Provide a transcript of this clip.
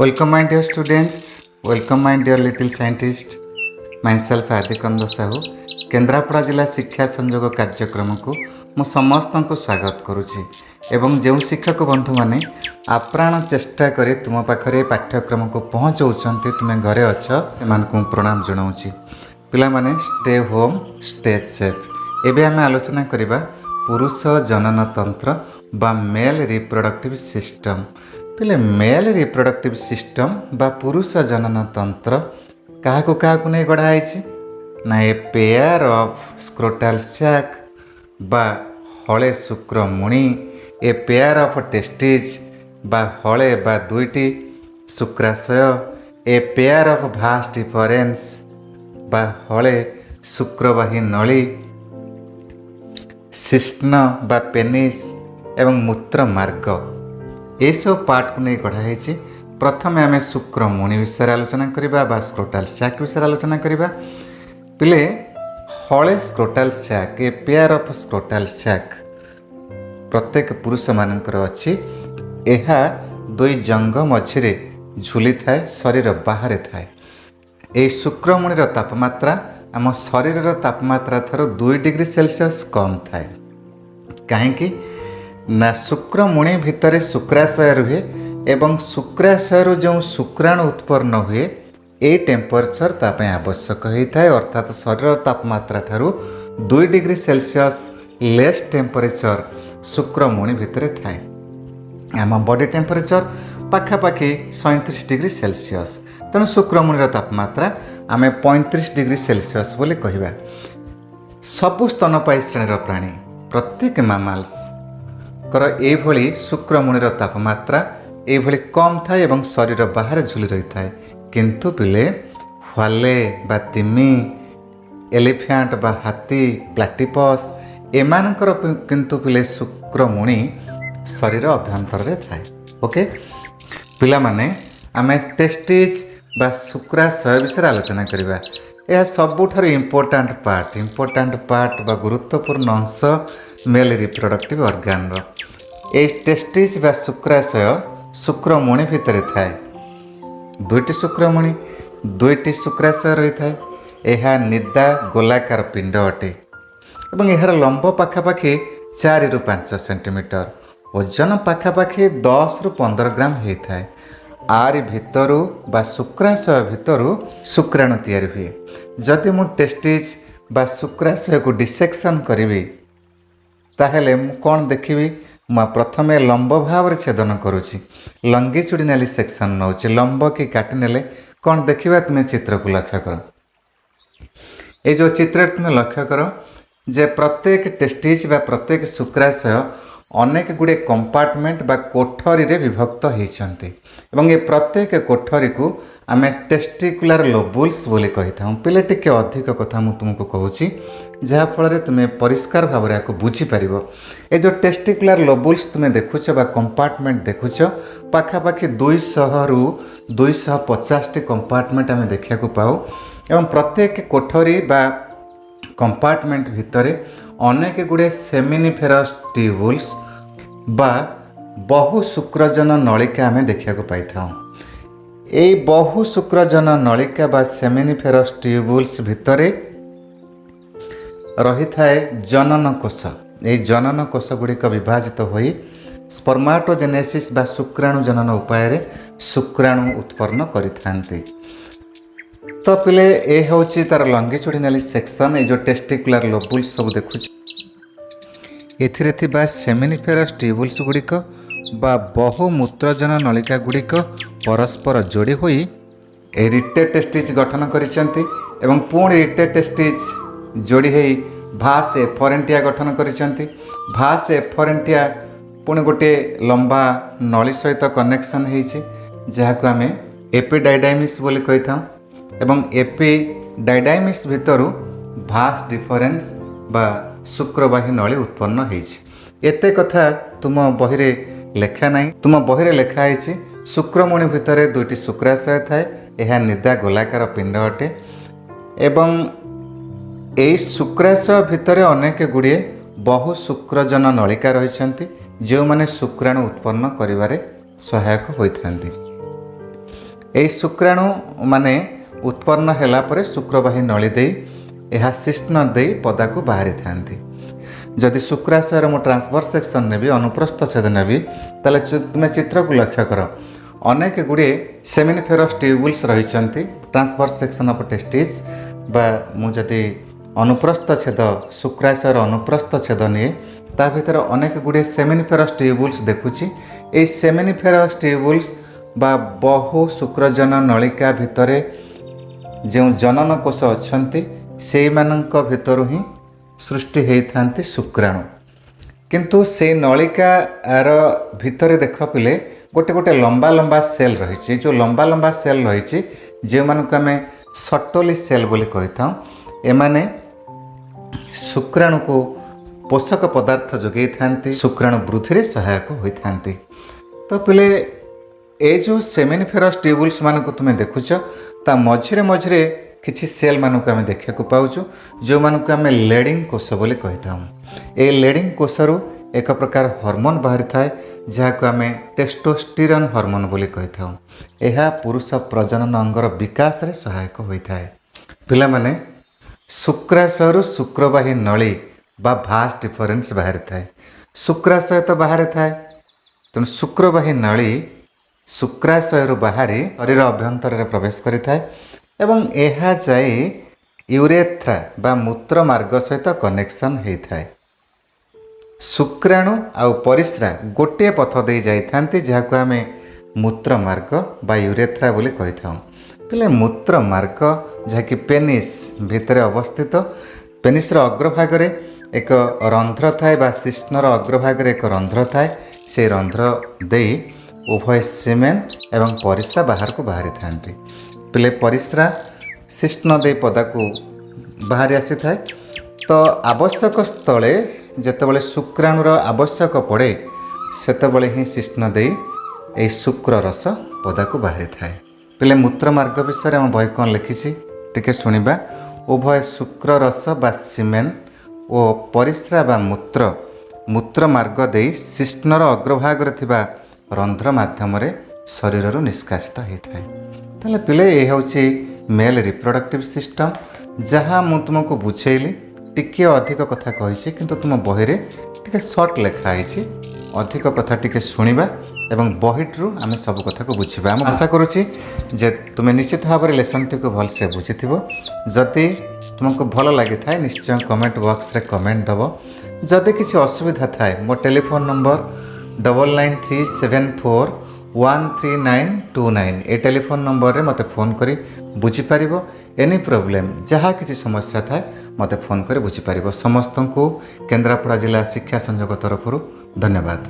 Welcome, my dear students. Welcome, my dear little scientist. Myself Adikanda Sahu. Kendrapara ଜିଲ୍ଲା ଶିକ୍ଷା ସଂଯୋଗ କାର୍ଯ୍ୟକ୍ରମକୁ ମୁଁ ସମସ୍ତଙ୍କୁ ସ୍ୱାଗତ କରୁଛି ଏବଂ ଯେଉଁ ଶିକ୍ଷକ ବନ୍ଧୁମାନେ ଆପ୍ରାଣ ଚେଷ୍ଟା କରି ତୁମ ପାଖରେ ପାଠ୍ୟକ୍ରମକୁ ପହଞ୍ଚାଉଛନ୍ତି, ତୁମେ ଘରେ ଅଛ, ସେମାନଙ୍କୁ ମୁଁ ପ୍ରଣାମ ଜଣାଉଛି। ପିଲାମାନେ, stay home, stay safe. ଏବେ ଆମେ ଆଲୋଚନା କରିବା ପୁରୁଷ ଜନନତନ୍ତ୍ର ବା ମେଲ୍ ରିପ୍ରଡକ୍ଟିଭ୍ ସିଷ୍ଟମ୍। ପିଲେ, ମେଲ୍ ରିପ୍ରଡକ୍ଟିଭ୍ ସିଷ୍ଟମ୍ ବା ପୁରୁଷ ଜନନତନ୍ତ୍ର କାହାକୁ କାହାକୁ ନେଇ ଗଢ଼ା ହେଇଛି ନା a pair of scrotal sac ବା ହଳେ ଶୁକ୍ରମୁଣି, ଏ ପେୟାର ଅଫ୍ ଟେଷ୍ଟିଜ୍ ବା ହଳେ ବା ଦୁଇଟି ଶୁକ୍ରାଶୟ, a pair of vas deferens ବା ହଳେ ଶୁକ୍ରବାହୀ ନଳୀ, ଶିଶ୍ନ ବା ପେନିସ୍ ଏବଂ ମୂତ୍ରମାର୍ଗ, ଏସବୁ ପାର୍ଟକୁ ନେଇ ଗଢ଼ା ହେଇଛି। ପ୍ରଥମେ ଆମେ ଶୁକ୍ରମୁଣି ବିଷୟରେ ଆଲୋଚନା କରିବା ବା ସ୍କ୍ରୋଟାଲ ସ୍ୟାକ୍ ବିଷୟରେ ଆଲୋଚନା କରିବା। ପିଲେ, ହଳେ scrotal sac, a pair of scrotal sac ପ୍ରତ୍ୟେକ ପୁରୁଷମାନଙ୍କର ଅଛି। ଏହା ଦୁଇ ଜଙ୍ଘ ମଝିରେ ଝୁଲିଥାଏ, ଶରୀର ବାହାରେ ଥାଏ। ଏହି ଶୁକ୍ରମୁଣିର ତାପମାତ୍ରା ଆମ ଶରୀରର ତାପମାତ୍ରା ଠାରୁ 2 ଡିଗ୍ରୀ ସେଲସିୟସ୍ କମ୍ ଥାଏ। କାହିଁକି ନା ଶୁକ୍ରମୁଣି ଭିତରେ ଶୁକ୍ରାଶୟ ରୁହେ ଏବଂ ଶୁକ୍ରାଶୟରୁ ଯେଉଁ ଶୁକ୍ରାଣୁ ଉତ୍ପନ୍ନ ହୁଏ, ଏଇ ଟେମ୍ପରେଚର୍ ତା ପାଇଁ ଆବଶ୍ୟକ ହୋଇଥାଏ। ଅର୍ଥାତ୍ ଶରୀରର ତାପମାତ୍ରା ଠାରୁ 2 ଡିଗ୍ରୀ ସେଲସିୟସ୍ ଲେସ୍ ଟେମ୍ପରେଚର୍ ଶୁକ୍ରମୁଣି ଭିତରେ ଥାଏ। ଆମ ବଡି ଟେମ୍ପରେଚର୍ ପାଖାପାଖି 37 ଡିଗ୍ରୀ ସେଲସିୟସ୍, ତେଣୁ ଶୁକ୍ରମୁଣିର ତାପମାତ୍ରା ଆମେ 35 ଡିଗ୍ରୀ ସେଲସିୟସ୍ ବୋଲି କହିବା। ସବୁ ସ୍ତନପାୟୀ ଶ୍ରେଣୀର ପ୍ରାଣୀ, ପ୍ରତ୍ୟେକ ମାମାଲ୍ସଙ୍କର ଏଇଭଳି ଶୁକ୍ରମୁଣିର ତାପମାତ୍ରା ଏଇଭଳି କମ୍ ଥାଏ ଏବଂ ଶରୀର ବାହାରେ ଝୁଲି ରହିଥାଏ। କିନ୍ତୁ ପିଲେ, ହ୍ୱାଲେ ବା ତିମି, ଏଲିଫ୍ୟାଣ୍ଟ ବା ହାତୀ, ପ୍ଲାଟିପସ୍, ଏମାନଙ୍କର କିନ୍ତୁ ପିଲେ, ଶୁକ୍ରମୁଣି ଶରୀର ଅଭ୍ୟନ୍ତରରେ ଥାଏ। ଓକେ ପିଲାମାନେ, ଆମେ ଟେଷ୍ଟିଜ୍ ବା ଶୁକ୍ରାଶୟ ବିଷୟରେ ଆଲୋଚନା କରିବା। ଏହା ସବୁଠାରୁ ଇମ୍ପୋର୍ଟାଣ୍ଟ ପାର୍ଟ, ଇମ୍ପୋର୍ଟାଣ୍ଟ ପାର୍ଟ ବା ଗୁରୁତ୍ୱପୂର୍ଣ୍ଣ ଅଂଶ ମେଲ୍ ରିପ୍ରଡକ୍ଟିଭ୍ ଅର୍ଗାନର। ଏଇ ଟେଷ୍ଟିଜ୍ ବା ଶୁକ୍ରାଶୟ ଶୁକ୍ରମୁଣି ଭିତରେ ଥାଏ। ଦୁଇଟି ଶୁକ୍ରମୁଣି, ଦୁଇଟି ଶୁକ୍ରାଶୟ ରହିଥାଏ। ଏହା ନିଦା ଗୋଲାକାର ପିଣ୍ଡ ଅଟେ ଏବଂ ଏହାର ଲମ୍ବ ପାଖାପାଖି 4ରୁ 5 ସେଣ୍ଟିମିଟର, ଓଜନ ପାଖାପାଖି 10ରୁ 15 ଗ୍ରାମ ହେଇଥାଏ। ୟାରି ଭିତରୁ ବା ଶୁକ୍ରାଶୟ ଭିତରୁ ଶୁକ୍ରାଣୁ ତିଆରି ହୁଏ। ଯଦି ମୁଁ ଟେଷ୍ଟିଜ୍ ବା ଶୁକ୍ରାଶୟକୁ ଡିସେକ୍ସନ୍ କରିବି, ତାହେଲେ ମୁଁ କ'ଣ ଦେଖିବି? ମୁଁ ପ୍ରଥମେ ଲମ୍ବ ଭାବରେ ଛେଦନ କରୁଛି, ଲଙ୍ଗିଚୁଡ଼ିନାଲି ସେକ୍ସନ୍ ନେଉଛି। ଲମ୍ବ କି କାଟି ନେଲେ କ'ଣ ଦେଖିବା? ତୁମେ ଚିତ୍ରକୁ ଲକ୍ଷ୍ୟ କର। ଏଇ ଯେଉଁ ଚିତ୍ରରେ ତୁମେ ଲକ୍ଷ୍ୟ କର ଯେ ପ୍ରତ୍ୟେକ ଟେଷ୍ଟିଜ୍ ବା ପ୍ରତ୍ୟେକ ଶୁକ୍ରାଶୟ ଅନେକ ଗୁଡ଼ିଏ କମ୍ପାର୍ଟମେଣ୍ଟ ବା କୋଠରୀରେ ବିଭକ୍ତ ହେଇଛନ୍ତି ଏବଂ ଏ ପ୍ରତ୍ୟେକ କୋଠରୀକୁ ଆମେ ଟେଷ୍ଟିକୁଲାର ଲୋବୁଲ୍ସ ବୋଲି କହିଥାଉ। ପିଲେ, ଟିକେ ଅଧିକ କଥା ମୁଁ ତୁମକୁ କହୁଛି, ଯାହାଫଳରେ ତୁମେ ପରିଷ୍କାର ଭାବରେ ଏହାକୁ ବୁଝିପାରିବ। ଏ ଯେଉଁ ଟେଷ୍ଟିକୁଲାର ଲୋବୁଲ୍ସ ତୁମେ ଦେଖୁଛ ବା କମ୍ପାର୍ଟମେଣ୍ଟ ଦେଖୁଛ, ପାଖାପାଖି 200ରୁ 250ଟି କମ୍ପାର୍ଟମେଣ୍ଟ ଆମେ ଦେଖିବାକୁ ପାଉ ଏବଂ ପ୍ରତ୍ୟେକ କୋଠରୀ ବା କମ୍ପାର୍ଟମେଣ୍ଟ ଭିତରେ ଅନେକ ଗୁଡ଼ିଏ ସେମିନିଫେରସ୍ ଟ୍ୟୁବୁଲ୍ସ ବା ବହୁ ଶୁକ୍ରଜନ ନଳିକା ଆମେ ଦେଖିବାକୁ ପାଇଥାଉ। ଏଇ ବହୁ ଶୁକ୍ରଜନ ନଳିକା ବା ସେମିନିଫେରସ୍ ଟ୍ୟୁବୁଲ୍ସ ଭିତରେ ରହିଥାଏ ଜନନ କୋଷ। ଏହି ଜନନ କୋଷ ଗୁଡ଼ିକ ବିଭାଜିତ ହୋଇ ସ୍ପର୍ମାଟୋଜେନେସିସ୍ ବା ଶୁକ୍ରାଣୁ ଜନନ ଉପାୟରେ ଶୁକ୍ରାଣୁ ଉତ୍ପନ୍ନ କରିଥାନ୍ତି। ତ ପିଲେ, ଏ ହେଉଛି ତାର ଲଙ୍ଗିଚୁଡ଼ିନାଲି ସେକ୍ସନ୍। ଏଇ ଯେଉଁ ଟେଷ୍ଟିକୁଲାର ଲୋବୁଲ୍ସ ସବୁ ଦେଖୁଛି, ଏଥିରେ ଥିବା ସେମିନିଫେରସ୍ ଟ୍ୟୁବୁଲ୍ସ ଗୁଡ଼ିକ ବା ବହୁ ମୂତ୍ରଜନ ନଳିକା ଗୁଡ଼ିକ ପରସ୍ପର ଯୋଡ଼ି ହୋଇ ଏ ରିଟେ ଟେଷ୍ଟିଜ୍ ଗଠନ କରିଛନ୍ତି ଏବଂ ପୁଣି ରିଟେ ଟେଷ୍ଟିଜ୍ ଯୋଡ଼ି ହୋଇ ଭାସ୍ ଏଫରେଣ୍ଟିଆ ଗଠନ କରିଛନ୍ତି। ଭାସ୍ ଏଫରେଣ୍ଟିଆ ପୁଣି ଗୋଟିଏ ଲମ୍ବା ନଳୀ ସହିତ କନେକ୍ସନ୍ ହେଇଛି, ଯାହାକୁ ଆମେ ଏପିଡାଇଡାଇମିସ୍ ବୋଲି କହିଥାଉ ଏବଂ ଏପିଡାଇଡାଇମିସ୍ ଭିତରୁ ଭାସ୍ ଡିଫରେନ୍ସ ବା ଶୁକ୍ରବାହୀ ନଳୀ ଉତ୍ପନ୍ନ ହେଇଛି। ଏତେ କଥା ତୁମ ବହିରେ ଲେଖା ନାହିଁ। ତୁମ ବହିରେ ଲେଖା ହେଇଛି, ଶୁକ୍ରମୁଣି ଭିତରେ ଦୁଇଟି ଶୁକ୍ରାଶୟ ଥାଏ, ଏହା ନିଦା ଗୋଲାକାର ପିଣ୍ଡ ଅଟେ ଏବଂ ଏଇ ଶୁକ୍ରାଶୟ ଭିତରେ ଅନେକ ଗୁଡ଼ିଏ ବହୁ ଶୁକ୍ରଜନ ନଳିକା ରହିଛନ୍ତି, ଯେଉଁମାନେ ଶୁକ୍ରାଣୁ ଉତ୍ପନ୍ନ କରିବାରେ ସହାୟକ ହୋଇଥାନ୍ତି। ଏହି ଶୁକ୍ରାଣୁ ମାନେ ଉତ୍ପନ୍ନ ହେଲା ପରେ ଶୁକ୍ରବାହୀ ନଳୀ ଦେଇ ଏହା ଶିଶ୍ନ ଦେଇ ପଦାକୁ ବାହାରିଥାନ୍ତି। ଯଦି ଶୁକ୍ରାଶୟର ମୁଁ ଟ୍ରାନ୍ସଭର୍ସ ସେକ୍ସନ୍ ନେବି, ଅନୁପ୍ରସ୍ଥ ଛେଦ ନେବି, ତାହେଲେ ତୁମେ ଚିତ୍ରକୁ ଲକ୍ଷ୍ୟ କର। ଅନେକ ଗୁଡ଼ିଏ ସେମିନିଫେରସ୍ ଟ୍ୟୁବୁଲ୍ସ ରହିଛନ୍ତି। ଟ୍ରାନ୍ସଭର୍ସ ସେକ୍ସନ୍ ଅଫ୍ ଟେଷ୍ଟିସ୍ ବା ମୁଁ ଯଦି ଅନୁପ୍ରସ୍ଥ ଛେଦ, ଶୁକ୍ରାଶୟର ଅନୁପ୍ରସ୍ଥ ଛେଦ ନିଏ, ତା ଭିତରେ ଅନେକ ଗୁଡ଼ିଏ ସେମିନିଫେରସ୍ ଟ୍ୟୁବୁଲ୍ସ ଦେଖୁଛି। ଏଇ ସେମିନିଫେରସ୍ ଟ୍ୟୁବୁଲ୍ସ ବା ବହୁ ଶୁକ୍ରଜନ ନଳିକା ଭିତରେ ଯେଉଁ ଜନନ କୋଷ ଅଛନ୍ତି, ସେଇମାନଙ୍କ ଭିତରୁ ହିଁ ସୃଷ୍ଟି ହେଇଥାନ୍ତି ଶୁକ୍ରାଣୁ। କିନ୍ତୁ ସେଇ ନଳିକାର ଭିତରେ ଦେଖ ପିଲେ, ଗୋଟେ ଗୋଟେ ଲମ୍ବା ଲମ୍ବା ସେଲ୍ ରହିଛି। ଯେଉଁ ଲମ୍ବା ଲମ୍ବା ସେଲ୍ ରହିଛି, ଯେଉଁମାନଙ୍କୁ ଆମେ ସର୍ଟୋଲି ସେଲ୍ ବୋଲି କହିଥାଉ, ଏମାନେ ଶୁକ୍ରାଣୁକୁ ପୋଷକ ପଦାର୍ଥ ଯୋଗାଇଥାନ୍ତି, ଶୁକ୍ରାଣୁ ବୃଦ୍ଧିରେ ସହାୟକ ହୋଇଥାନ୍ତି। ତ ପିଲେ, ଏ ଯେଉଁ ସେମିନିଫେରସ୍ ଟ୍ୟୁବୁଲ୍ସ ମାନଙ୍କୁ ତୁମେ ଦେଖୁଛ, ତା ମଝିରେ ମଝିରେ କିଛି ସେଲ୍ ମାନଙ୍କୁ ଆମେ ଦେଖିବାକୁ ପାଉଛୁ, ଯେଉଁମାନଙ୍କୁ ଆମେ ଲେଡ଼ିଂ କୋଷ ବୋଲି କହିଥାଉ। ଏ ଲେଡ଼ିଂ କୋଷରୁ ଏକ ପ୍ରକାର ହରମୋନ୍ ବାହାରିଥାଏ, ଯାହାକୁ ଆମେ ଟେଷ୍ଟୋଷ୍ଟିରନ୍ ହରମୋନ୍ ବୋଲି କହିଥାଉ। ଏହା ପୁରୁଷ ପ୍ରଜନନ ଅଙ୍ଗର ବିକାଶରେ ସହାୟକ ହୋଇଥାଏ। ପିଲାମାନେ, ଶୁକ୍ରାଶୟରୁ ଶୁକ୍ରବାହୀ ନଳୀ ବା ଭାସ୍ ଡିଫରେନ୍ସ ବାହାରିଥାଏ। ଶୁକ୍ରାଶୟ ତ ବାହାରେ ଥାଏ, ତେଣୁ ଶୁକ୍ରବାହୀ ନଳୀ ଶୁକ୍ରାଶୟରୁ ବାହାରି ଶରୀର ଅଭ୍ୟନ୍ତରରେ ପ୍ରବେଶ କରିଥାଏ ଏବଂ ଏହା ଯାଇ ୟୁରେଥ୍ରା ବା ମୂତ୍ର ମାର୍ଗ ସହିତ କନେକ୍ସନ୍ ହେଇଥାଏ। ଶୁକ୍ରାଣୁ ଆଉ ପରିସ୍ରା ଗୋଟିଏ ପଥ ଦେଇ ଯାଇଥାନ୍ତି, ଯାହାକୁ ଆମେ ମୂତ୍ର ମାର୍ଗ ବା ୟୁରେଥ୍ରା ବୋଲି କହିଥାଉ। ପିଲେ, ମୂତ୍ର ମାର୍ଗ ଯାହାକି ପେନିସ୍ ଭିତରେ ଅବସ୍ଥିତ, ପେନିସ୍ର ଅଗ୍ରଭାଗରେ ଏକ ରନ୍ଧ୍ର ଥାଏ ବା ଶିଶ୍ନର ଅଗ୍ରଭାଗରେ ଏକ ରନ୍ଧ୍ର ଥାଏ। ସେଇ ରନ୍ଧ୍ର ଦେଇ ଉଭୟ ସିମେନ୍ ଏବଂ ପରିସ୍ରା ବାହାରକୁ ବାହାରିଥାନ୍ତି। ପିଲେ, ପରିସ୍ରା ଶିଶ୍ନ ଦେଇ ପଦାକୁ ବାହାରି ଆସିଥାଏ। ତ ଆବଶ୍ୟକ ସ୍ଥଳେ ଯେତେବେଳେ ଶୁକ୍ରାଣୁର ଆବଶ୍ୟକ ପଡ଼େ, ସେତେବେଳେ ହିଁ ଶିଶ୍ନ ଦେଇ ଏହି ଶୁକ୍ର ରସ ପଦାକୁ ବାହାରିଥାଏ। ପିଲେ, ମୂତ୍ରମାର୍ଗ ବିଷୟରେ ଆମ ବହି କ'ଣ ଲେଖିଛି, ଟିକେ ଶୁଣିବା। ଉଭୟ ଶୁକ୍ର ରସ ବା ସିମେନ୍ ଓ ପରିସ୍ରା ବା ମୂତ୍ର ମୂତ୍ରମାର୍ଗ ଦେଇ ଶିଶ୍ନର ଅଗ୍ରଭାଗରେ ଥିବା ରନ୍ଧ୍ର ମାଧ୍ୟମରେ ଶରୀରରୁ ନିଷ୍କାସିତ ହୋଇଥାଏ। ତାହେଲେ ପିଲେ, ଏ ହେଉଛି ମେଲ୍ ରିପ୍ରଡକ୍ଟିଭ୍ ସିଷ୍ଟମ୍, ଯାହା ମୁଁ ତୁମକୁ ବୁଝେଇଲି। ଟିକିଏ ଅଧିକ କଥା କହିଛି, କିନ୍ତୁ ତୁମ ବହିରେ ଟିକେ ସର୍ଟ ଲେଖା ହେଇଛି। ଅଧିକ କଥା ଟିକେ ଶୁଣିବା ଏବଂ ବହିଠାରୁ ଆମେ ସବୁ କଥାକୁ ବୁଝିବା। ମୁଁ ଆଶା କରୁଛି ଯେ ତୁମେ ନିଶ୍ଚିତ ଭାବରେ ଲେସନ୍ଟିକୁ ଭଲସେ ବୁଝିଥିବ। ଯଦି ତୁମକୁ ଭଲ ଲାଗିଥାଏ, ନିଶ୍ଚୟ କମେଣ୍ଟ ବକ୍ସରେ କମେଣ୍ଟ ଦେବ। ଯଦି କିଛି ଅସୁବିଧା ଥାଏ, ମୋ ଟେଲିଫୋନ୍ ନମ୍ବର 9937413929। ଏ ଟେଲିଫୋନ୍ ନମ୍ବରରେ ମୋତେ ଫୋନ୍ କରି ବୁଝିପାରିବ। ଏନି ପ୍ରୋବ୍ଲେମ୍, ଯାହା କିଛି ସମସ୍ୟା ଥାଏ, ମୋତେ ଫୋନ୍ କରି ବୁଝିପାରିବ। ସମସ୍ତଙ୍କୁ କେନ୍ଦ୍ରାପଡ଼ା ଜିଲ୍ଲା ଶିକ୍ଷା ସଂଯୋଗ ତରଫରୁ ଧନ୍ୟବାଦ।